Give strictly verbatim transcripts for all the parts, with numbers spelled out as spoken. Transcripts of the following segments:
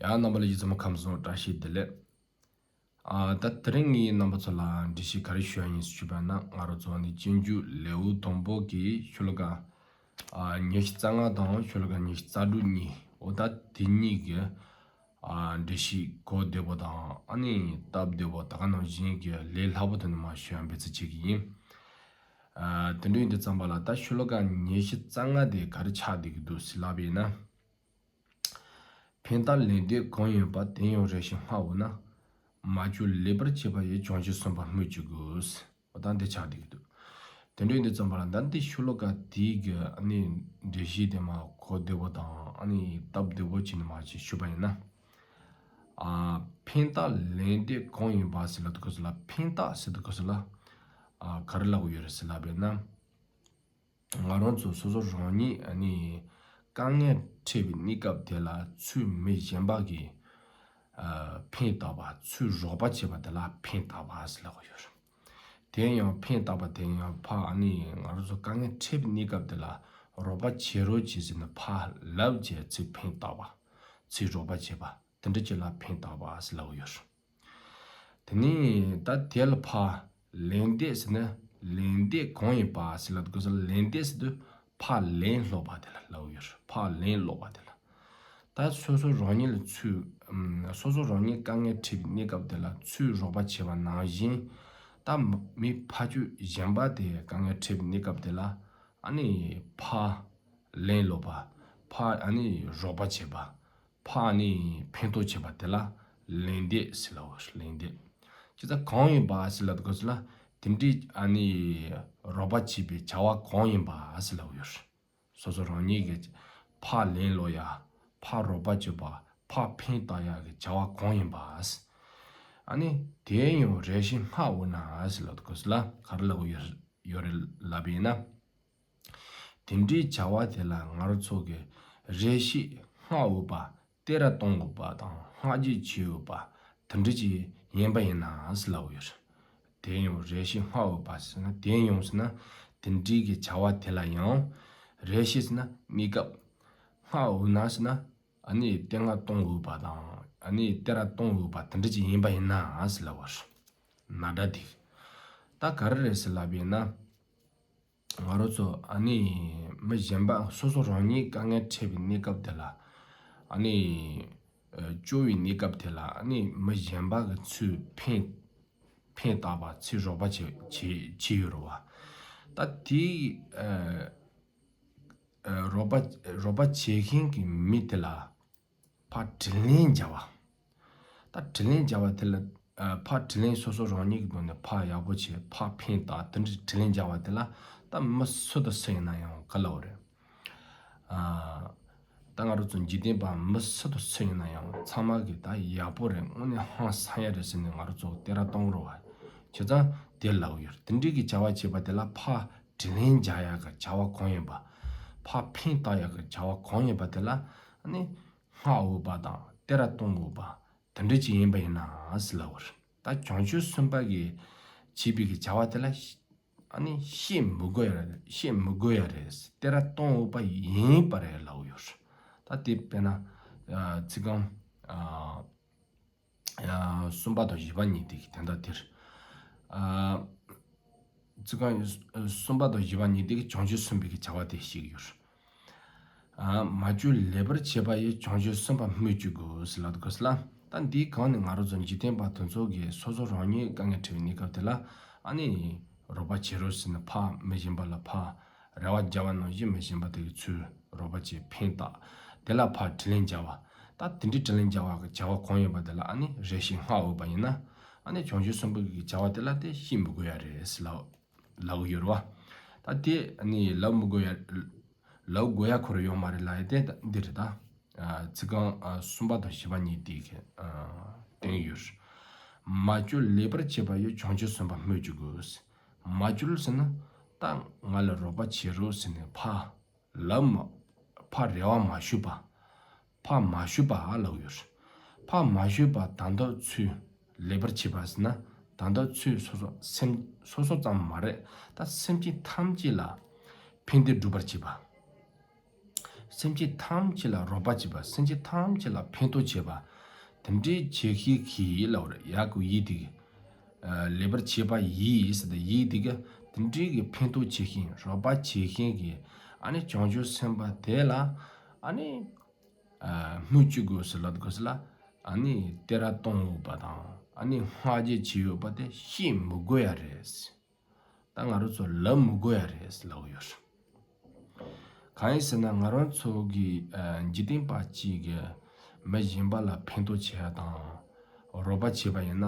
ཡང་རྣམ་པ་ལྷན་རྒྱས་ཚང་མ་ཁམས་བཟང་བཀྲ་ཤིས་བདེ་ལེགས། ཨ་ད་དེ་རིང་ངས་རྣམ་པ་ཚོ་ལ་འགྲེལ་བཤད་ག་རེ་ཞུ་ཡ་ཡིན་ཞུས་པ་ན། ང་རང་ཚོ་ནི་སྤྱོད་འཇུག་ལེའུ་དང་པོ་གི་ཤོ་ལོ་ཀ་ཨ་ཉི་ཤུ་རྩ་ལྔ་དང་ཤོ་ལོ་ཀ་ཉི་ཤུ་རྩ་དྲུག་གཉིས། འོ་ད་དེ་གཉིས་ཀྱི་ཨ་འགྲེལ་བཤད་གོ་བདེ་པོ་དང་ཨ་ནི་སྟབས་བདེ་པོ། ད་ག་ནང་བཞིན་གྱི་ལས་སླ་པོ་ཐོག་ནས་མར་ཞུ་ཡ་འབད་བརྩོན་བྱེད་ཀྱི་ཡིན། ཨ་དེ་འདྲ་ཡིན་དུས་ཙམ་པ་ལ་ད་ཤོ་ལོ་ཀ་ཉི་ཤུ་རྩ་ལྔ་དེ་ག་རེ་ཆགས་བསྡད་ཀྱི་འདུག་ཟེར་ལབ་པ་ཡིན་ན། ཕན་བཏགས་ལན་འདེབས་གང་ཡིན་པ། དེ་ཡང་རེ་ཞིག་སྔ་བོ་ན། མ་བཅོས་ལེགས་པར་བྱས་པ་ཡི། བྱང་ཆུབ་སེམས་དཔའ་སྨོས་ཅི་དགོས། འོ་ད་འདི་ཆགས་བསྡད་ཀྱི་འདུག་དེ་འདྲ་ཡིན་དུས་ཙམ་པ་ལ་ད་འདི་ཤོ་ལོ་ཀ་དེའི་གི་ཨ་ནི་འགྲེལ་བཤད་དེ་མར་གོ་བདེ་པོ་དང་ཨ་ནི་སྟབས་བདེ་པོ་བྱས་ནས་མར་ཅིག་ཞུས་པ་ཡིན་ན། ཨ་ཕན་བཏགས་ལན་འདེབས་གང་ཡིན་པ་ཟེར་ལབ་དུས་སྐབས་སུ་ལ། ཕན་བཏགས་ཟེར་དུས་སྐབས་སུ་ལ་ཨ་ག་རེ་ལབ་ཀྱི་ཡོད་རེད་ཟེར་ལབ་པ་ཡིན་ན། ང་རང་ཚོ་སོ་སོ་རང་ཉིད་ཨ་ནི་དཀའ་ངལ་འཕྲད་པའི་གནས་སྐབས་དེ་ལ་ཚུར་མི་གཞན་པ་གིས་ཨ་ཕན་བཏགས་པ། ཚུར་རོགས་པ་བྱས་པ་དེ་ལ་ཕན་བཏགས་པ་ཟེར་ལབ་ཀྱི་ཡོད་རེད། དེ་ཡང་ཕན་བཏགས་པ་དེ་ཡང་ཕར་ཨ་ནི་ང་རང་ཚོ་དཀའ་ངལ་འཕྲད་པའི་གནས་སྐབས་དེ་ལ་རོགས་པ་བྱེད་རོགས་བྱེད་ཟེར་ནས་ཕར་ལབ་བྱས་ཚུར་ཕན་བཏགས་པ། ཚུར་རོགས་པ་བྱས་པ། དེ་འདྲ་ཅིག་ལ་ཕན་བཏགས་པ་ཟེར་ལབ་ཀྱི་ཡོད་རེད། དེ་ནས་ད་དེ་ལ་ཕར་ལན་འདེབས་ཟེར་ན། ལན་འདེབས་གང་ཡིན་པ་ཟེར་ལབ་དུས་སྐབས་སུ་ལན་འདེབས་ཟེར་དུས་ཕར་ལན་སློག་པ་དེ་ལ་ལབ་ཀྱི་ཡོད་རེད། ཕར་ལན་སློག་པ་དེ་ལ། ད་སོ་སོ་རང་ཉིད་ལ་ཚུར་ཨམ་སོ་སོ་རང་ཉིད་དཀའ་ངལ་འཕྲད་པའི་གནས་སྐབས་དེ་ལ་ཚུར་རོགས་པ་བྱས་པ་ནང་བཞིན། ད་མི་ཕར་ཕྱོགས་གཞན་པ་དེ་དཀའ་ངལ་འཕྲད་པའི་གནས་སྐབས་དེ་ལ་ཨ་ནི་ཕར་ལན་སློག་པ། ཕར་ཨ་ནི་རོགས་པ་བྱས་པ། ཕར་ནི་ཕན་ཐོགས་བྱེད་པ་དེ་ལ་ལན་འདེབས་ཟེར་ལབ་པ་རེད། ལན་འདེབས། ཇི་ལྟར་གང་ཡིན་པ་ཟེར་ལབ་དུས་སྐབས་སུ་ལ། དེ་འདྲའི་ཨ་ནི་རོགས་པ་བྱེད་པའི་བྱ་བ་གང་ཡིན་པ་ཟེར་ལབ་ཡོད་རེད། སོ་སོ་རང་ཉིད་ཀྱིས་ཕར་ལན་སློག་ཡ། ཕར་རོགས་པ་བྱེད་པ། ཕར་ཕན་བཏགས་ཡ་གི་བྱ་བ་གང་ཡིན་པ། ཨ་ནི་དེ་ཡང་རེ་ཞིག་སྔ་བོ་ན་ཟེར་ལབ་དུས་སྐབས་སུ་ལ་ག་རེ་ལབ་ཡོད་ཡོད་རེད་ལབ་པ་ཡིན་ན། དེ་འདྲའི་བྱ་བ་དེ་ལ་ང་རང་ཚོ་གིས་རེ་ཞིག་སྔ་འོས་པ། སྟེར་གཏོང་འོས་པ་དང་བསྔགས་བརྗོད་བྱེད་འོས་པ་དེ་འདྲ་ཅིག་ཡིན་པ་ཡིན་ན་ཟེར་ལབ་ཡོད་རེད། དེ་ཡང་རེ་ཞིག་སྔ་འོས་པ་ཟེར་ན། དེ་ཡང་ཟེར་ན་དེ་འདྲའི་གི་བྱ་བ་དེ་ལ་ཡང་རེ་ཞིག་ཟེར་ན་གནས་སྐབས། སྔ་འོས་ན་ཟེར་ན་ཨ་ནི་སྟེར་གཏོང་འོས་པ་དང་ཨ་ནི་སྟེར་གཏོང་འོས་པ་དེ་འདྲ་ཅིག་ཡིན་པ་ཡིན་ན་ཟེར་ལབ་པ་རེད། ན་སྒྲ་དེ་ད་ག་རེ་རེད་ཟེར་ལབ་པ་ཡིན་ན། ང་རང་ཚོ་ཨ་ནི་མི་གཞན་པ། སོ་སོ་རང་ཉིད་དཀའ་ངལ་འཕྲད་པའི་གནས་སྐབས་དེ་ལ་ཨ་ནི་ཨ་སྐྱོ་བའི་གནས་སྐབས་དེ་ལ་ཨ་ནི་མི་གཞན་པ་གིས་ཚུར་ཕན་ཕན་བཏགས་པ། ཚུར་རོགས་པ་བྱེད་བྱེད་བྱེད་ཡོད་རེད་བ། ད་དེའི་ཨ་ཨ་རོགས་པ་རོགས་པ་བྱེད་མཁན་གྱི་མི་དེ་ལ་ཕར་དྲིན་ལན་འཇལ་བ། ད་དྲིན་ལན་འཇལ་བ་དེ་ལ་ཨ་ཕར་དྲིན་ལན་སོ་སོ་རང་ཉིད་ཀྱི་སྒོ་ནས་ཕར་ཡག་པོ་བྱས། ཕར་ཕན་བཏགས། དེ་འདྲའི་དྲིན་ལན་འཇལ་བ་དེ་ལ་ད་མི་སུ་དང་སུ་ཡིན་ན་ཡང་ག་ལབ་རེད། ཨ་ད་ང་རང་ཚོ་འཇིག་རྟེན་པ་མི་སུ་དང་སུ་ཡིན་ན་ཡང་ཚང་མ་གིས་ད་ཡག་པོ་རེད། དངོས་གནས་ཧང་སང་ཡ་རེད་ཟེར་ནས་ང་རང་ཚོ་སྟེར་གཏོང་རོགས་བ། བྱས་ཙང་དེ་ལབ་ཡོད་རེད། དེ་འདྲའི་གི་བྱ་བ་བྱེད་པ་དེ་ལ་ཕར་དྲིན་ལན་འཇལ་ཡག་གི་བྱ་བ་གང་ཡིན་པ། ཕར་ཕན་བཏགས་ཡག་གི་བྱ་བ་གང་ཡིན་པ་དེ་ལ་ཨ་ནི་བསྔགས་འོས་པ་དང་སྟེར་གཏོང་འོས་པ་དེ་འདྲ་ཅིག་ཡིན་པ་ཡིན་ན་ཟེར་ལབ་པ་རེད། ད་བྱང་ཆུབ་སེམས་དཔའ་གིས་བྱེད་པའི་གི་བྱ་བ་དེ་ལ་ཨ་ནི་བཤད་མི་དགོས་ཡ་རེད། བཤད་མི་དགོས་ཡ་རེད། སྟེར་གཏོང་འོས་པ་ཡིན་པ་རེད་ལབ་ཡོད་རེད། ད་དེ་དཔེར་ན་ཨ་ཚིག་རྐང་ཨ་ཡ་གསུམ་པ་དང་བཞི་པ་གཉིས་དེ་གི་དོན་དག་དེ་རེད། ཨ་ཚིག་རྐང་གསུམ་པ་དང་བཞི་པ་གཉིས་དེ་གི་བྱང་ཆུབ་སེམས་དཔའི་གི་བྱ་བ་དེ་བཤད་ཀྱི་ཡོད་རེད། ཨ་མ་བཅོས་ལེགས་པར་བྱས་པ་ཡི། བྱང་ཆུབ་སེམས་དཔའ་སྨོས་ཅི་དགོས་ཟེར་ལབ་དུས་སྐབས་སུ་ལ། ད་འདིའི་སྒང་ནས་ང་རང་ཚོ་འཇིག་རྟེན་པ་དེ་ཚོ་གིས་སོ་སོ་རང་ཉིད་དཀའ་ངལ་འཕྲད་པའི་གནས་སྐབས་དེ་ལ་ཨ་ནི་རོགས་པ་བྱེད་རོགས་ཟེར་ནས་ཕར་མི་གཞན་པ་ལ་ཕར་རེ་བ་རྒྱབ་པ་ནང་བཞིན་མི་གཞན་པ་དེ་གིས་ཚུར་རོགས་པ་བྱེད། ཕན་བཏགས། དེ་ལ་ཕར་དྲིན་ལན་འཇལ་བ། ད་དེ་འདྲའི་དྲིན་ལན་འཇལ་བ་གི་བྱ་བ་གང་ཡིན་པ་དེ་ལ་ཨ་ནི་རེ་ཞིག་བསྔགས་འོས་པ་ཡིན་ན། ཨ་ནི་བྱང་ཆུབ་སེམས་དཔའ་གི་བྱ་བ་དེ་ལ་དེ་བཤད་མི་དགོས་ཡ་རེད་ཟེར་ལབ་ལབ་ཀྱི་ཡོད་རེད་བ། ད་དེ་ཨ་ནི་ལབ་མི་དགོས་ཡ། ལབ་དགོས་ཡ་ཁོ་རང་ཡོད་མ་རེད་ལབ་ཡ་དེ་ད་འདི་རེད་ད། ཨ་ཚིག་རྐང་ཨ་གསུམ་པ་དང་བཞི་པ་གཉིས་དེ་གི་ཨ་སྟོན་ཡོད། མ་བཅོས་ལེགས་པར་བྱས་པ་ཡི། བྱང་ཆུབ་སེམས་དཔའ་སྨོས་ཅི་དགོས། མ་བཅོས་ཟེར་ན་ད་ང་ལ་རོགས་པ་བྱེད་རོགས་ཟེར་ནས་ཕར་ལབ་མ་ཕར་རེ་བ་མ་ཞུས་པ། ཕར་མ་ཞུས་པ་ལབ་ཡོད། ཕར་མ་ཞུས་པ་ད་ལྟ་ཚུར་ལེགས་པར་བྱས་པ་ཟེར་ན། ད་ལྟ་ཚུར་སོ་སོ་སེམས་སོ་སོ་ཙམ་མ་རེད། ད་སེམས་ཅན་ཐམས་ཅད་ལ་ཕན་བདེ་སྒྲུབ་པར་བྱེད་པ། སེམས་ཅན་ཐམས་ཅད་ལ་རོགས་པ་བྱེད་པ། སེམས་ཅན་ཐམས་ཅད་ལ་ཕན་ཐོགས་བྱེད་པ། དེ་འདྲའི་བྱེད་ཤེས་ཀྱི་ཡིད་ལ་བར་ཡ་གི་ཡིད་དེ་གི་ལེགས་པར་བྱེད་པ་ཡིས་ཟེར་ཏེ་ཡིད་དེ་གི་དེ་འདྲའི་གི་ཕན་ཐོགས་བྱེད་ཤེས་རོགས་པ་བྱེད་ཤེས་ཀྱི་ཨ་ནི་བྱང་ཆུབ་སེམས་དཔའ་དེ་ལ་ཨ་ནི་སྨོས་ཅི་དགོས་ཟེར་ལབ་དགོས་ཟེར་ལ། ཨ་ནི་སྟེར་ར་གཏོང་འོས་པ་དང་ཨ་ནི་བསྔགས་བརྗོད་བྱེད་འོས་པ་དེ་བཤད་མི་དགོས་ཡ་རེད། ད་ང་རང་ཚོ་ལབ་མི་དགོས་ཡ་རེད་ལབ་ཡོད། གང་ཡིན་ཟེར་ན་ང་རང་ཚོ་གི་ཨ་འཇིག་རྟེན་པ་གཅིག་གི་མི་གཞན་པ་ལ་ཕན་ཐོགས་བྱེད་ཡ་དང་རོགས་པ་བྱེད་པ་ཡིན་ན།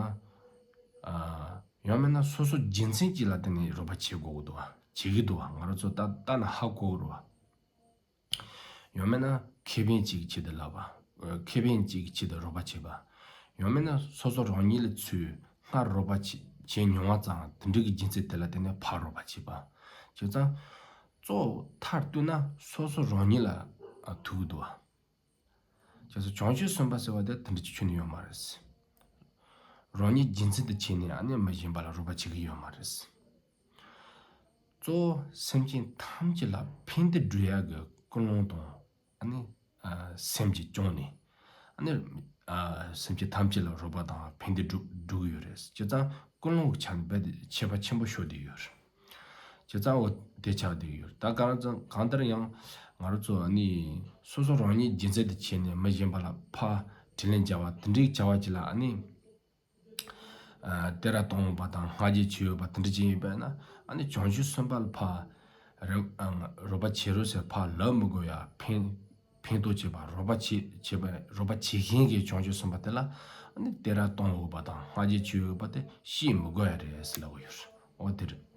ཨ་ཡང་མིན་ན་སོ་སོ་རྒྱུ་མཚན་གཅིག་ལ་བརྟེན་ནས་རོགས་པ་བྱེད་དགོས་ཀྱི་འདུག་བ། བྱེད་ཀྱི་འདུག་བ། ང་རང་ཚོ་ད་ལྟ་ན་ཧ་གོ་རུ་བ། ཡང་མིན་ན་ཁེ་ཕན་གཅིག་གི་ཆེད་དུ་ལབ་པ། ཁེ་ཕན་གཅིག་གི་ཆེད་དུ་རོགས་པ་བྱེད་པ། ཡང་མིན་ན་སོ་སོ་རང་ཉིད་ལ་ཚུར་སྔར་རོགས་པ་བྱེད་བྱེད་མྱོང་བ་ཙང་དེ་འདྲ་གི་རྒྱུ་མཚན་དེ་ལ་བརྟེན་ནས་ཕར་རོགས་པ་བྱེད་པ། བྱས་ཙང་གཙོ་བོ་མཐར་གཏུགས་ན་སོ་སོ་རང་ཉིད་ལ་ཨ་ཐུག་གི་འདུག་བ། བྱས་ཙང་བྱང་ཆུབ་སེམས་དཔའ་ཟེར་བ་དེ་དེ་འདྲ་ཅིག་ཁྱོན་ནས་ཡོད་མ་རེད། རང་ཉིད་རྒྱུ་མཚན་དུ་བྱས་ནས་ཨ་ནི་མི་གཞན་པ་ལ་རོགས་པ་བྱེད་ཀྱི་ཡོད་མ་རེད། གཙོ་བོ་སེམས་ཅན་ཐམས་ཅད་ལ་ཕན་བདེ་སྒྲུབ་ཡག་གི་ཀུན་སློང་དང་ཨ་ནི་ཨ་སེམས་ཀྱི་སྐྱོང་ནས་ཨ་ནི་ཨ་སེམས་ཅན་ཐམས་ཅད་ལ་རོགས་པ་དང་ཕན་བདེ་སྒྲུབ་སྒྲུབ་ཀྱི་ཡོད་རེད། བྱས་ཙང་ཀུན་སློང་གི་ཆ་ནས་རྦད་དེ་ཁྱད་པར་ཆེན་པོ་ཤོར་བསྡད་ཡོད་རེད། བྱས་ཙང་འོ་དེ་ཆགས་བསྡད་ཡོད། ད་གང་ཙམ་གང་ལྟར་ཡང་ང་རང་ཚོ་ཨ་ནི་སོ་སོ་རང་ཉིད་རྒྱུ་མཚན་དུ་བྱས་ནས་མི་གཞན་པ་ལ་ཕར་དྲིན་ལན་འཇལ་བ་དེ་འདྲའི་བྱ་བ་ཅིག་ལ་ཨ་ནི། ཨ་སྟེར་ར་གཏོང་འོས་པ་དང་བསྔགས་བརྗོད་བྱེད་འོས་པ་དེ་འདྲ་ཅིག་ཡིན་པས་ན་ཨ་ནི་བྱང་ཆུབ་སེམས་དཔའ་ལ་ཕར་རེ་ཨ་རོགས་པ་བྱེད་རོགས་ཟེར་ཕར་ལབ་མི་དགོས་ཡ། ཕན་ཕན་ཐོགས་བྱེད་པ་རོགས་པ་བྱེད་བྱེད་པ་རོགས་པ་བྱེད་མཁན་གྱི་བྱང་ཆུབ་སེམས་དཔའ་དེ་ལ་ཨ་ནི་སྟེར་ར་གཏོང་འོས་པ་དང་བསྔགས་བརྗོད་བྱེད་འོས་པ་དེ་བཤད་མི་དགོས་ཡ་རེད་ཟེར་ལབ་ཡོད། འོ་དེ་རེད།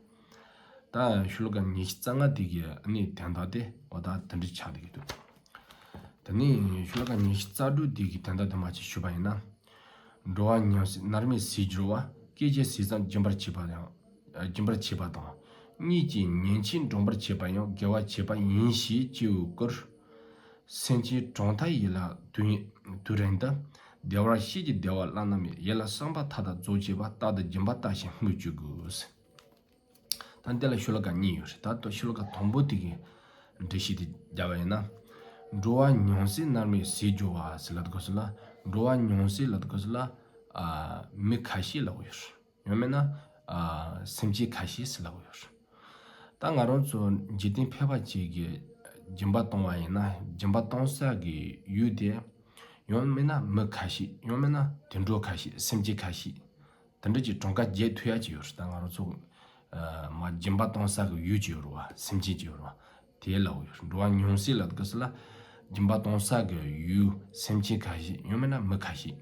ད་ཤོ་ལོ་ཀ་ཉི་ཤུ་རྩ་ལྔ་དེ་གི་ཨ་ནི་དོན་དག་དེ་འོ་ད་དེ་འདྲ་ཆགས་བསྡད་ཀྱི་འདུག་དེ་ནས་ཤོ་ལོ་ཀ་ཉི་ཤུ་རྩ་དྲུག་དེ་གི་དོན་དག་དེ་མར་ཅིག་ཞུས་པ་ཡིན་ན། འགྲོ་བ་ཉུང་ཟད་མནར་མེད་ཟས་སྦྱོར་བ། སྐད་ཅིག་ཟས་ཙམ་སྦྱིན་པར་བྱེད་པ་ཡང་སྦྱིན་པར་བྱེད་པ་དང་། གཉིད་ཀྱིས་ཉིན་གཅིག་འགྲངས་པར་བྱེད་པ་ཡང་དགེ་བ་བྱེད་པ་ཡིན་ཞེས་སྐྱེ་བོས་བཀུར། སེམས་ཅན་གྲངས་མཐའ་ཡས་ལ་དུས་དུས་རིང་དུ། བདེ་བར་གཤེགས་ཀྱི་བདེ་བ་བླ་ན་མེད། ཡིད་ལ་བསམ་པ་མཐའ་དག་རྫོགས་བྱེད་པ། རྟག་ཏུ་སྦྱིན་པ་བརྟགས་ཤིང་སྨོས་ཅི་དགོས། ད་འདི་ལ་ཤོ་ལོ་ཀ་གཉིས་ཡོད་རེད། ད་ལྟ་ཤོ་ལོ་ཀ་དང་པོ་དེ་གི་འགྲེལ་བཤད་དེ་བརྒྱབ་པ་ཡིན་ན། འགྲོ་བ་ཉུང་ཟད་མནར་མེད་ཟས་སྦྱོར་བ་ཟེར་ལབ་དུས་སྐབས་སུ་ལ། འགྲོ་བ་ཉུང་ཟད་ལབ་དུས་སྐབས་སུ་ལ་ཨ་མི་ཁ་ཤས་ལབ་ཡོད་རེད། ཡང་མིན་ན་ཨ་སེམས་ཅན་ཁ་ཤས་ཟེར་ལབ་ཡོད་རེད། ད་ང་རང་ཚོ་འཇིག་རྟེན་ཕལ་པ་ཅིག་གི་སྦྱིན་པ་གཏོང་བ་ཡིན་ན་སྦྱིན་པ་གཏོང་ས་གི་ཡུལ་དེ་ཡང་མིན་ན་མི་ཁ་ཤས། ཡང་མིན་ན་དུད་འགྲོ་ཁ་ཤས། སེམས་ཅན་ཁ་ཤས། དེ་འདྲ་ཅིག་གྲངས་ཀ་བརྒྱད་ཐུབ་ཡ་ཅིག་ཡོད་རེད། ད་ང་རང་ཚོ་ཨ་མ་སྦྱིན་པ་གཏོང་ས་གི་ཡུལ་ཅིག་ཡོད་རེད་བ། སེམས་ཅན་ཅིག་ཡོད་རེད་བ། དེ་ལབ་ཡོད་རེད། འགྲོ་བ་ཉུང་ཟད་ལབ་དུས་སྐབས་སུ་ལ་སྦྱིན་པ་གཏོང་ས་གི་ཡུལ་སེམས་ཅན་ཁ་ཤས། ཡང་མིན་ན་མི་ཁ་ཤས།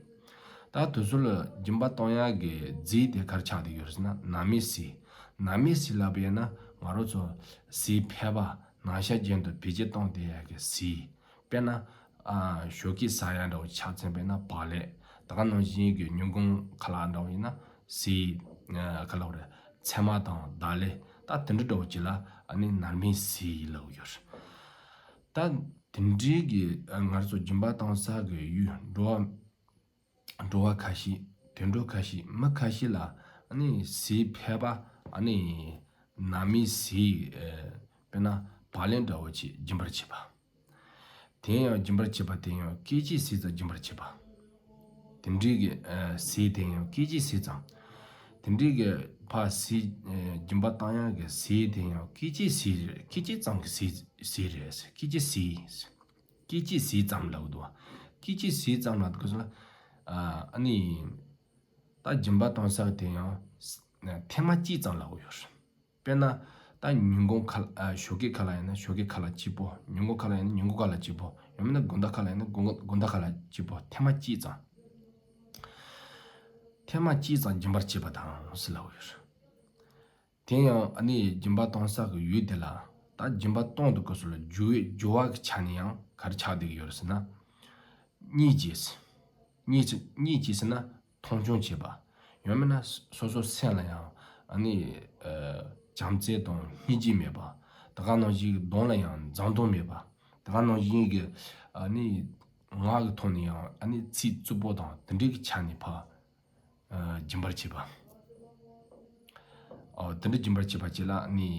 ད་དེ་ཚོ་ལ་སྦྱིན་པ་གཏོང་ཡ་གི་རྫས་དེ་ག་རེ་ཆགས་བསྡད་ཡོད་རེད་ཟེར་ན་མནར་མེད་ཟས། མནར་མེད་ཟས་ལབ་པ་ཡིན་ན་ང་རང་ཚོ་ཟས་ཕལ་པ་ནང་ཤ་རྒྱུན་དུ་བེད་སྤྱོད་གཏོང་བསྡད་ཡ་གི་ཟས། དཔེར་ན། ཨ་ཞོགས་ཀས་ཟ་ཡ་འདྲ་བོ་ཆ་མཚོན་པས་ན་བག་ལེབ། ད་ག་ནང་བཞིན་གྱི་ཉིན་གུང་ཁ་ལག་འདྲ་བོ་ཡིན་ན་ཟས། ཨ་ག་ལབ་རེད། ཚལ་མ་དང་བདག་ལེབ། ད་དེ་འདྲ་འདྲ་བོ་ཅིག་ལ་ཨ་ནི་མནར་མེད་ཟས་ལབ་ཡོད་རེད། ད་དེ་འདྲའི་གི་ཨ་ང་ཚོ་སྦྱིན་པ་གཏོང་ས་གི་ཡུལ་འགྲོ་བ་འགྲོ་བ་ཁ་ཤས། དུད་འགྲོ་ཁ་ཤས། མི་ཁ་ཤས་ལ་ཨ་ནི་ཟས་ཕལ་པ་ཨ་ནི་མནར་མེད་ཟས། ཨ་དཔེར་ན་བག་ལེབ་འདྲ་བོ་ཅིག་སྦྱིན་པར་བྱེད་པ། དེ་ཡང་སྦྱིན་པར་བྱེད་པ་དེ་ཡང་སྐད་ཅིག་ཟས་ཙམ་སྦྱིན་པར་བྱེད་པ། དེ་འདྲའི་གི་ཨ་ཟས་དེ་ཡང་སྐད་ཅིག་ཟས་ཙམ། དེ་འདྲའི་གི་ཕར་ཟས་ཨ་སྦྱིན་པ་བཏང་ཡག་གི་ཟས་དེ་ཡང་སྐད་ཅིག་ཟས་རེད། སྐད་ཅིག་ཙམ་གི་ཟས་ཟས་རེད། སྐད་ཅིག་ཟས། སྐད་ཅིག་ཟས་ཙམ་ལབ་འདུག་སྐད་ཅིག་ཟས་ཙམ་ལབ་དུས་ལ་ཨ་ཨ་ནི་ད་སྦྱིན་པ་གཏོང་ས་དེ་ཡང་ཐེངས་མ་གཅིག་ཙམ་ལབ་ཡོད་རེད། དཔེར་ན་ད་ཉིན་གུང་ཁ་ཨ་ཞོགས་ཀས་ཁ་ལག་ཡིན་ན་ཞོགས་ཀས་ཁ་ལག་གཅིག་པོ། ཉིན་གུང་ཁ་ལག་ཡིན་ན་ཉིན་གུང་ཁ་ལག་གཅིག་པོ། ཡང་མིན་ན་དགོང་དག་ཁ་ལག་ཡིན་ན་དགོང་དགོང་དག་ཁ་ལག་གཅིག་པོ། ཐེངས་མ་གཅིག་ཙམ། ཐེངས་མ་གཅིག་ཙམ་སྦྱིན་པར་བྱེད་པ་དང་ཟེར་ལབ་ཡོད་རེད། དེ་ཡང་ཨ་ནི་སྦྱིན་པ་གཏོང་ས་གི་ཡུལ་དེ་ལ་ད་སྦྱིན་པ་གཏོང་དུས་སྐབས་སུ་ལ་སྦྱོར་བའི་སྦྱོར་བ་གི་ཆ་ནས་ཡང་ག་རེ་ཆགས་བསྡད་ཀྱི་ཡོད་རེད་ཟེར་ན། གཉིད་ཀྱིས། གཉིད་ཀྱིས་གཉིད་ཀྱིས་ཟེར་ན་མཐོང་ཆུང་བྱེད་པ། ཡང་མིན་ན་སོ་སོའི་སེམས་ལ་ཡང་ཨ་ནི་ཨ་བྱམས་བརྩེ་དང་སྙིང་རྗེ་མེད་པ། ད་ག་ནང་བཞིན་གྱི་གདོང་ལ་ཡང་འཛུམ་མདངས་མེད་པ། ད་ག་ནང་བཞིན་གྱི་ཨ་ནི་ངག་གི་ཐོག་ནས་ཡང་ཨ་ནི་ཚིག་རྩུབ་པོ་དང་དེ་འདྲའི་གི་ཆ་ནས་ཕར་ཨ་སྦྱིན་པར་བྱེད་པ། ཨོ་དེ་འདྲ་སྦྱིན་པར་བྱེད་པ་ཅིག་ལ་ནི་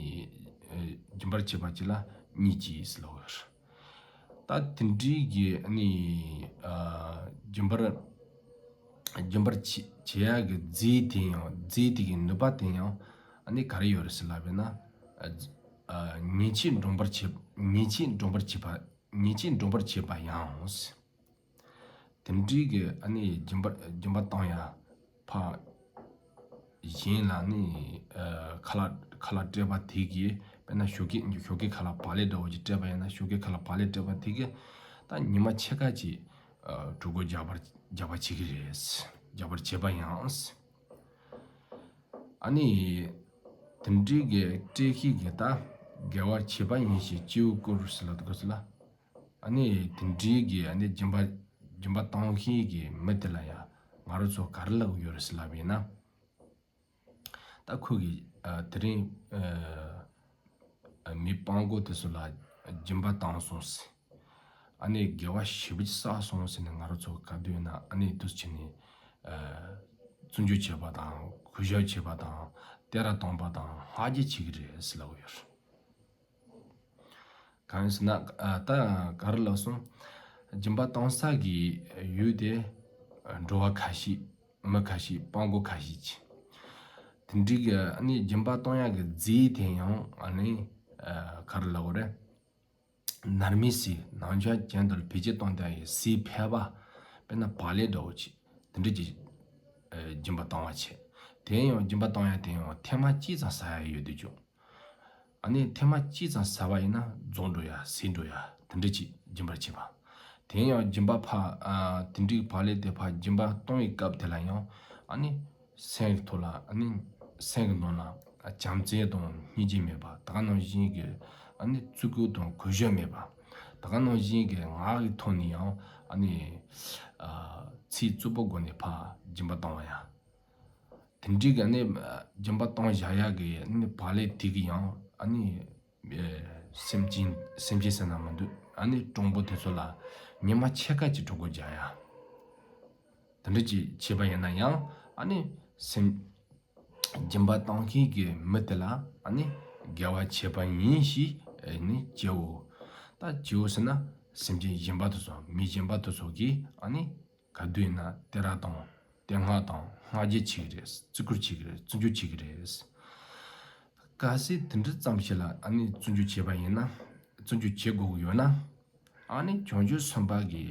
ཨ་སྦྱིན་པར་བྱེད་པ་ཅིག་ལ་གཉིད་ཀྱིས་ལབ་ཡོད། ད་དེ་འདྲའི་གི་ཨ་ནི་ཨ་སྦྱིན་པར་སྦྱིན་པར་བྱེད་བྱེད་ཡག་གི་རྫས་དེ་ཡང་རྫས་དེ་གི་ནུས་པ་དེ་ཡང་ཨ་ནི་ག་རེ་ཡོད་རེད་ཟེར་ལབ་པས་ན། ཨ་ཨ་ཉེས་ཆད་སྒྲོན་པར་བྱེད། ཉེས་ཆད་སྒྲོན་པར་བྱེད་པ། ཉེས་ཆད་སྒྲོན་པར་བྱེད་པ་ཡང་། དེ་འདྲའི་གི་ཨ་ནི་སྦྱིན་པ་སྦྱིན་པ་བཏང་ཡ་ཕ་གཞན་ལ་ནི་ཨ་ཁ་ལག་ཁ་ལག་སྤྲད་པ་དེ་གིས། དཔེར་ན་ཞོགས་ཀས་ཞོགས་ཀས་ཁ་ལག་བག་ལེབ་འདྲ་བོ་ཅིག་སྤྲད་པ་ཡིན་ན། ཞོགས་ཀས་ཁ་ལག་བག་ལེབ་སྤྲད་པ་དེ་གིས་ད་ཉི་མ་ཕྱེད་ཀ་ཅིག་ཨ་གྲོད་ཁོག་རྒྱགས་པར་རྒྱགས་པ་བྱེད་ཀྱི་རེད། རྒྱགས་པར་བྱེད་པ་ཡང་། ཨ་ནི་དེ་འདྲའི་གི་སྤྲད་མཁན་གྱི་ད་དགེ་བ་བྱེད་པ་ཡིན་ཞེས་སྐྱེ་བོས་བཀུར་ཟེར་ལབ་འདུག་ག་ཟེར་ལ། ཨ་ནི་དེ་འདྲའི་གི་ཨ་ནི་སྦྱིན་པ་སྦྱིན་པ་གཏོང་མཁན་གྱི་མི་དེ་ལ་ཡང་ང་རང་ཚོ་ག་རེ་ལབ་ཀྱི་ཡོད་རེད་ཟེར་ལབ་པ་ཡིན་ན། ད་ཁོ་གིས་ཨ་དེ་རིང་ཨ་མི་སྤྲང་པོ་དེ་ཚོ་ལ་སྦྱིན་པ་བཏང་སོང་ཟེར། ཨ་ནི་དགེ་བ་ཞེ་པོ་ཅིག་བསགས་སོང་ཟེར་ནས་ང་རང་ཚོ་ག་དུས་ན་ཨ་ནི་དུས་ཕྱིན་ནས་ཨ་བརྩི་འཇོག་བྱེད་པ་དང་གུས་ཞབས་བྱེད་པ་དང་བསྟོད་ར་གཏོང་པ་དང་བསྔགས་བརྗོད་བྱེད་ཀྱི་རེད་ཟེར་ལབ་ཀྱི་ཡོད་རེད། གང་ཡིན་ཟེར་ན། ཨ་ད་ག་རེ་ལབ་སོང་། སྦྱིན་པ་གཏོང་ས་གི་ཡུལ་དེ་འགྲོ་བ་ཁ་ཤས། མི་ཁ་ཤས། སྤྲང་པོ་ཁ་ཤས་ཀྱིས། དེ་འདྲའི་གི་ཨ་ནི་སྦྱིན་པ་གཏོང་ཡག་གི་རྫས་དེ་ཡང་ཨ་ནི་ཨ་ག་རེ་ལབ་དགོས་རེད། ནར་མའི་ཟས། ནང་ཆ་ཅན་དུ་བེད་སྤྱོད་གཏོང་བྱ་ཡི་ཟས་ཕལ་པ། དཔེར་ན་བག་ལེབ་འདྲ་བོ་ཅིག་དེ་འདྲ་ཅིག་ཨ་སྦྱིན་པ་གཏོང་བ་བྱས། དེ་ཡང་སྦྱིན་པ་གཏོང་ཡག་དེ་ཡང་ཐེངས་མ་གཅིག་ཙམ་ཟ་ཡག་ཡོད་དུས་ཀྱང་། ཨ་ནི་ཐེངས་མ་གཅིག་ཙམ་ཟ་བ་ཡིན་ན་རྫོགས་འགྲོ་ཡ། ཟད་འགྲོ་ཡ། དེ་འདྲ་ཅིག་སྦྱིན་པར་བྱེད་པ། དེ་ཡང་སྦྱིན་པ་ཕར་ཨ་དེ་འདྲའི་བག་ལེབ་དེ་ཕར་སྦྱིན་པ་གཏོང་བའི་སྐབས་དེ་ལ་ཡང་ཨ་ནི་སེམས་ཀྱི་ཐོག་ལ་ཨ་ནི་སེམས་ཀྱི་ནང་ལ་བྱམས་བརྩེ་དང་སྙིང་རྗེ་མེད་པ། ད་ག་ནང་བཞིན་གྱི་ཨ་ནི་བརྩི་བཀུར་དང་གུས་ཞབས་མེད་པ། ད་ག་ནང་བཞིན་གྱི་ངག་གི་ཐོག་ནས་ཡང་ཨ་ནི་ཨ་ཚིག་རྩུབ་པོ་སྒོ་ནས་ཕར་སྦྱིན་པ་གཏོང་བ་ཡ། དེ་འདྲའི་གི་ནི་སྦྱིན་པ་གཏོང་བཞག་ཡག་གི་ནི་བག་ལེབ་དེ་གི་ཡང་ཨ་ནི་ཨེ་སེམས་ཅན་སེམས་ཅན་ཟེར་ན་མི་འདུག་ཨ་ནི་སྤྲང་པོ་དེ་ཚོ་ལ་ཉི་མ་ཕྱེད་ཀ་ཅིག་གྲོད་ཁོག་རྒྱགས་ཡ། དེ་འདྲ་ཅིག་བྱས་པ་ཡིན་ན་ཡང་ཨ་ནི་སེམས་སྦྱིན་པ་གཏོང་མཁན་གྱི་མི་དེ་ལ་ཨ་ནི་དགེ་བ་བྱས་པ་ཡིན་ཞེས་ཨ་ནི་སྐྱེ་བོ། ད་སྐྱེ་བོ་ཟེར་ན་སེམས་ཅན་གཞན་པ་དེ་ཚོ། མི་གཞན་པ་དེ་ཚོ་གིས་ཨ་ནི་ག་དུས་ན་བསྟོད་ར་དང་བསྟོད་བསྔགས་དང་བསྔགས་བརྗོད་བྱེད་ཀྱི་རེད། བརྩི་བཀུར་བྱེད་ཀྱི་རེད། བརྩི་འཇོག་བྱེད་ཀྱི་རེད། གལ་སྲིད་དེ་འདྲ་ཙམ་ཞིག་ལ་ཨ་ནི་བརྩི་འཇོག་བྱས་པ་ཡིན་ན། བརྩི་འཇོག་བྱེད་དགོས་ཀྱི་ཡོད་ན། ཨ་ནི་བྱང་ཆུབ་སེམས་དཔའ་གི་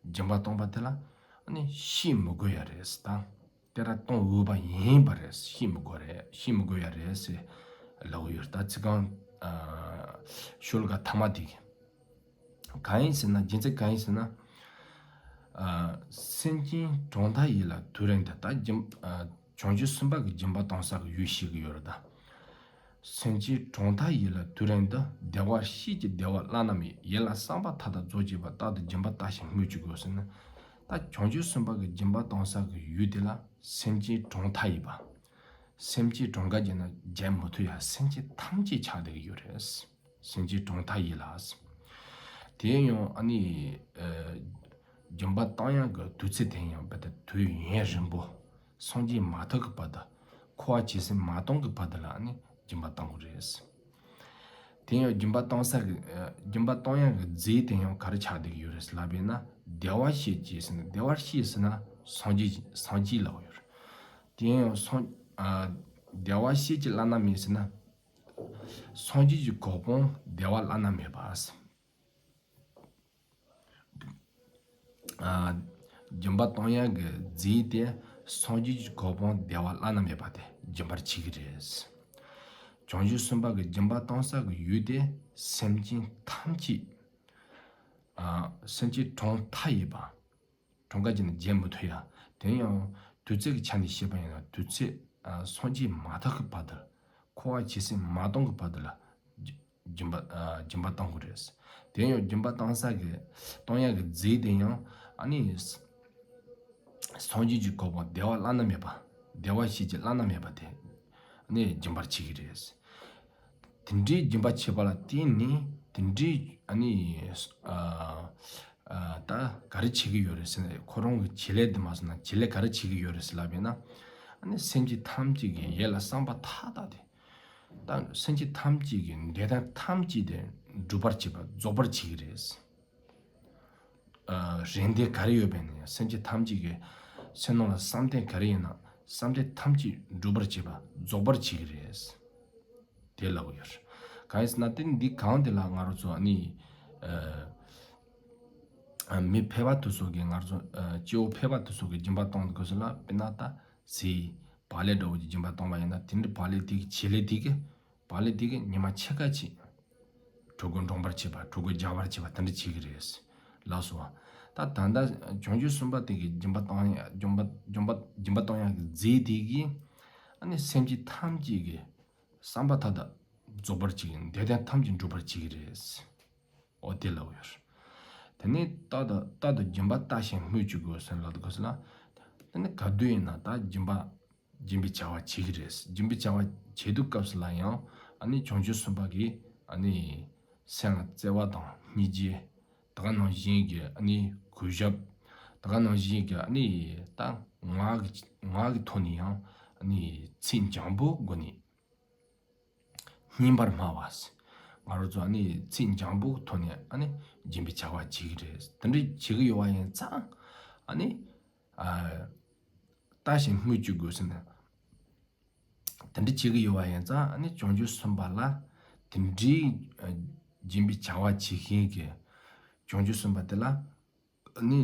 སྦྱིན་པ་གཏོང་པ་དེ་ལ་ཨ་ནི་ཤེས་མི་དགོས་ཡ་རེད་ཟེར། ད་བསྟོད་ར་གཏོང་འོས་པ་ཡིན་པ་རེད། ཤེས་མི་དགོས་རེད། ཤེས་མི་དགོས་ཡ་རེད་ཟེར་ལབ་ཀྱི་ཡོད་རེད། ད་ཚིག་རྐང་ཨ་ཤོ་ལོ་ཀ་ཐ་མ་དེ་གི། གང་ཡིན་ཟེར་ན། རྒྱུ་མཚན་གང་ཡིན་ཟེར་ན། ཨ་སེམས་ཅན་གྲོང་མཐའ་ཡས་ལ་དུས་རིང་དུ། ད་སྦྱིན་ཨ་བྱང་ཆུབ་སེམས་དཔའ་གི་སྦྱིན་པ་གཏོང་ས་གི་ཡུལ་ཞིག་གི་ཡོད་རེད་ད། སེམས་ཅན་གྲོང་མཐའ་ཡས་ལ་དུས་རིང་དུ། བདེ་བར་གཤེགས་ཀྱི་བདེ་བ་བླ་ན་མེད། ཡིད་ལ་བསམ་པ་མཐའ་དག་རྫོགས་བྱེད་པ། རྟག་ཏུ་སྦྱིན་པ་བརྟག་ཞིང་སྨོས་ཅི་དགོས་ཟེར་ན། ད་བྱང་ཆུབ་སེམས་དཔའ་གི་སྦྱིན་པ་གཏོང་ས་གི་ཡུལ་དེ་ལ་སེམས་ཅན་གྲོང་མཐའ་ཡས་པ། སེམས་ཅན་གྲངས་ཀ་བརྒྱབ་ན་བརྒྱབ་མི་ཐུབ་ཡ། སེམས་ཅན་ཐམས་ཅད་ཆགས་བསྡད་ཀྱི་ཡོད་རེད། སེམས་ཅན་གྲངས་མཐའ་ཡས་ལ། དེ་ཡང་ཨ་ནི་ཨ་སྦྱིན་པ་གཏོང་ཡག་གི་དུས་ཚོད་དེ་ཡང་རྦད་དེ་དུས་ཡུན་རིང་པོ། སངས་རྒྱས་མ་ཐོབ་ཀྱི་བར་དུ། འཁོར་བ་ཇི་སྲིད་མ་སྟོངས་ཀྱི་བར་དུ་ལ་ཨ་ནི་སྦྱིན་པ་གཏོང་དགོས་རེད། དེ་ཡང་སྦྱིན་པ་གཏོང་ས་གི་ཨ་སྦྱིན་པ་གཏོང་ཡག་གི་རྫས་དེ་ཡང་ག་རེ་ཆགས་བསྡད་ཀྱི་ཡོད་རེད་ལབ་པས་ན། བདེ་བར་གཤེགས་ཀྱི་ཟེར་ན། བདེ་བར་གཤེགས་ཟེར་ན་སངས་རྒྱས་སངས་རྒྱས་ལབ་ཡོད་རེད། དེ་ཡང་སངས་ཨ་བདེ་བར་གཤེགས་ཀྱི་བླ་ན་མེད་ཟེར་ན། སངས་རྒྱས་ཀྱི་གོ་འཕང་བདེ་བ་བླ་ན་མེད་པ། ཨ་སྦྱིན་པ་གཏོང་ཡག་གི་རྫས་དེ་སངས་རྒྱས་ཀྱི་གོ་འཕང་བདེ་བ་བླ་ན་མེད་པ་དེ་སྦྱིན་པར་བྱེད་ཀྱི་རེད། བྱང་ཆུབ་སེམས་དཔའ་གི་སྦྱིན་པ་གཏོང་ས་གི་ཡུལ་དེ་སེམས་ཅན་ཐམས་ཅད། ཨ་སེམས་ཅན་གྲངས་མཐའ་ཡས་པ། གྲངས་ཀ་བརྒྱབ་ན་བརྒྱབ་མི་ཐུབ་ཡ། དེ་ཡང་དུས་ཚོད་ཀྱི་ཆ་ནས་བཤད་པ་ཡིན་ན། དུས་ཚོད་ཨ་སངས་རྒྱས་མ་ཐོབ་ཀྱི་བར་དུ། འཁོར་བ་ཇི་སྲིད་མ་སྟོངས་ཀྱི་བར་དུ་ལ་སྦྱིན་པ་ཨ་སྦྱིན་པ་གཏོང་དགོས་རེད། དེ་ཡང་སྦྱིན་པ་གཏོང་ས་གི་གཏོང་ཡག་གི་རྫས་དེ་ཡང་ཨ་ནི་སངས་རྒྱས་ཀྱི་གོ་འཕང་བདེ་བ་བླ་ན་མེད་པ། བདེ་བར་གཤེགས་ཀྱི་བླ་ན་མེད་པ་དེ་ཨ་ནི་སྦྱིན་པར་བྱེད་ཀྱི་རེད། དེ་འདྲའི་སྦྱིན་པ་བྱེད་པ་ལ་བརྟེན་ནས་དེ་འདྲའི་ཨ་ནི་ཨ་ཨ་ད་ག་རེ་བྱེད་ཀྱི་ཡོད་རེད་ཟེར་ན། ཁོ་རང་གི་བྱེད་ལས་དེ་མ་སོང་ན་བྱེད་ལས་ག་རེ་བྱེད་ཀྱི་ཡོད་རེད་ཟེར་ལབ་པས་ན། ཨ་ནི་སེམས་ཅན་ཐམས་ཅད་ཀྱི་ཡིད་ལ་བསམ་པ་མཐའ་དག་དེ། ད་སེམས་ཅན་ཐམས་ཅད་ཀྱི་འདོད་པ་ཐམས་ཅད་དེ་འགྲུབ་པར་བྱེད་པ། རྫོགས་པར་བྱེད་ཀྱི་རེད། རེ་འདོད་ག་རེ་ཡོད་པ་ཡིན་ན་ཡང་སེམས་ཅན་ཐམས་ཅད་ཀྱི་སེམས་ནང་ལ་བསམ་གཏན་ག་རེ་ཡིན་ན་བསམ་གཏན་ཐམས་ཅད་འགྲུབ་པར་བྱེད་པ་རྫོགས་པར་བྱེད་ཀྱི་རེད། དེ་ལབ་ཡོད། གང་ཡིན་ཟེར་ན་དེ་འདི་གང་དེ་ལ་ང་རང་ཚོ་ཨ་ནི་ཨ་མི་ཕལ་པ་དེ་ཚོ་གི་ང་རང་ཚོ་ཨ་སྐྱེ་བོ་ཕལ་པ་དེ་ཚོ་གི་སྦྱིན་པ་གཏོང་དགོས་ཟེར་ལ་དཔེར་ན་ད་ཟས་བག་ལེབ་འདྲ་བོ་ཅིག་སྦྱིན་པ་གཏོང་བ་ཡིན་ན་དེ་འདྲའི་བག་ལེབ་དེ་གི་བྱེད་ལས་དེ་གི་བག་ལེབ་དེ་གི་ཉི་མ་ཕྱེད་ཀ་ཅིག་གྲོད་ཁོག་འགྲངས་པར་བྱེད་པ་གྲོད་ཁོག་རྒྱགས་པར་བྱེད་པ་དེ་འདྲ་བྱེད་ཀྱི་རེད། ལགས་སོ། ད་ད་ལྟ་བྱང་ཆུབ་སེམས་དཔའ་དེ་གི་སྦྱིན་པ་གཏོང་ཡ་སྦྱིན་པ་སྦྱིན་པ་སྦྱིན་པ་གཏོང་ཡག་གི་རྫས་དེ་གི་ཨ་ནི་སེམས་ཅན་ཐམས་ཅད་ཀྱི་བསམ་པ་མཐའ་དག་རྫོགས་པར་བྱེད་ཀྱི་འདོད་དོན་ཐམས་ཅད་འགྲུབ་པར་བྱེད་ཀྱི་རེད། འོ་དེ་ལབ་ཡོད། དེ་ནས་རྟག་ཏུ་རྟག་ཏུ་སྦྱིན་པ་བརྟགས་ཤིང་སྨོས་ཅི་དགོས་ཟེར་ལབ་དགོས་ཟེར་ན། དེ་ནི་ག་དུས་ཡིན་ན་ད་སྦྱིན་པ་སྦྱིན་པའི་བྱ་བ་བྱེད་ཀྱི་རེད། སྦྱིན་པའི་བྱ་བ་བྱེད་དུས་སྐབས་སུ་ལ་ཡང་ཨ་ནི་བྱང་ཆུབ་སེམས་དཔའ་གིས་ཨ་ནི་སེམས་ལ་བརྩེ་བ་དང་སྙིང་རྗེ་ད་ག་ནང་བཞིན་གྱི་ཨ་ནི་གུས་ཞབས་ད་ག་ནང་བཞིན་གྱི་ཨ་ནི་ད་ངག་གི་ངག་གི་ཐོག་ནས་ཡང་ཨ་ནི་ཚིག་འཇམ་པོ་སྒོ་ནས། སྙན་པར་སྨྲ་བ། ང་རང་ཚོ་ཨ་ནི་ཚིག་འཇམ་པོ་ཐོག་ནས་ཨ་ནི་སྦྱིན་པའི་བྱ་བ་བྱེད་ཀྱི་རེད། དེ་འདྲ་བྱེད་ཀྱི་ཡོད་པ་ཡིན་ཙང་ཨ་ནི་ཨ་བརྟགས་ཤིང་སྨོས་ཅི་དགོས་ཟེར་ན། དེ་འདྲ་བྱེད་ཀྱི་ཡོད་པ་ཡིན་ཙང་ཨ་ནི་བྱང་ཆུབ་སེམས་དཔའ་ལ་དེ་འདྲའི་ཨ་སྦྱིན་པའི་བྱ་བ་བྱེད་མཁན་གྱི་བྱང་ཆུབ་སེམས་དཔའ་དེ་ལ། ནི་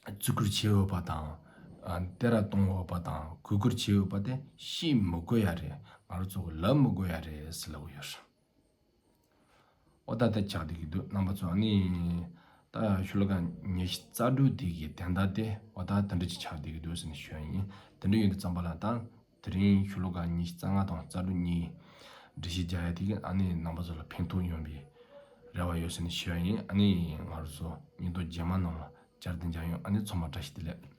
བརྩི་བཀུར་བྱེད་འོས་པ་དང་། ཨ་བསྟོད་ར་གཏོང་འོས་པ་དང་གུས་བཀུར་བྱེད་འོས་པ་དེ་ཤེས་མི་དགོས་ཡ་རེད། ང་རང་ཚོ་གི་ལབ་མི་དགོས་ཡ་རེད་ཟེར་ལབ་ཡོད། འོ་ད་ལྟ་ཆགས་བསྡད་ཀྱི་འདུག་རྣམ་པ་ཚོ་ཨ་ནི་ད་ཤོ་ལོ་ཀ་ཉི་ཤུ་རྩ་དྲུག་དེ་གི་དོན་དག་དེ་འོ་ད་དེ་འདྲ་ཅིག་ཆགས་བསྡད་ཀྱི་འདུག་ཟེར་ནས་ཞུ་ཡ་ཡིན། དེ་འདྲ་ཡོད་དུས་ཙམ་པ་ལ་ད། དེ་རིང་ཤོ་ལོ་ཀ་ཉི་ཤུ་རྩ་ལྔ་དང་རྩ་དྲུག་གཉིས་འགྲེལ་བཤད་རྒྱག་ཡ་དེ་གི་ཨ་ནི་རྣམ་པ་ཚོ་ལ་ཕན་ཐོགས་ཡོང་བའི་རེ་བ་ཡོད་ཟེར་ནས་ཞུ་ཡ་ཡིན། ཨ་ནི་ང་རང་ཚོ་ཉིན་ཐོ་རྗེས་མ་ནང་ལ་བཅར་ཏེ་མཇལ་ཡོང་། ཨ་ནི་ཚང་མ་བཀྲ་ཤིས་བདེ་ལེགས།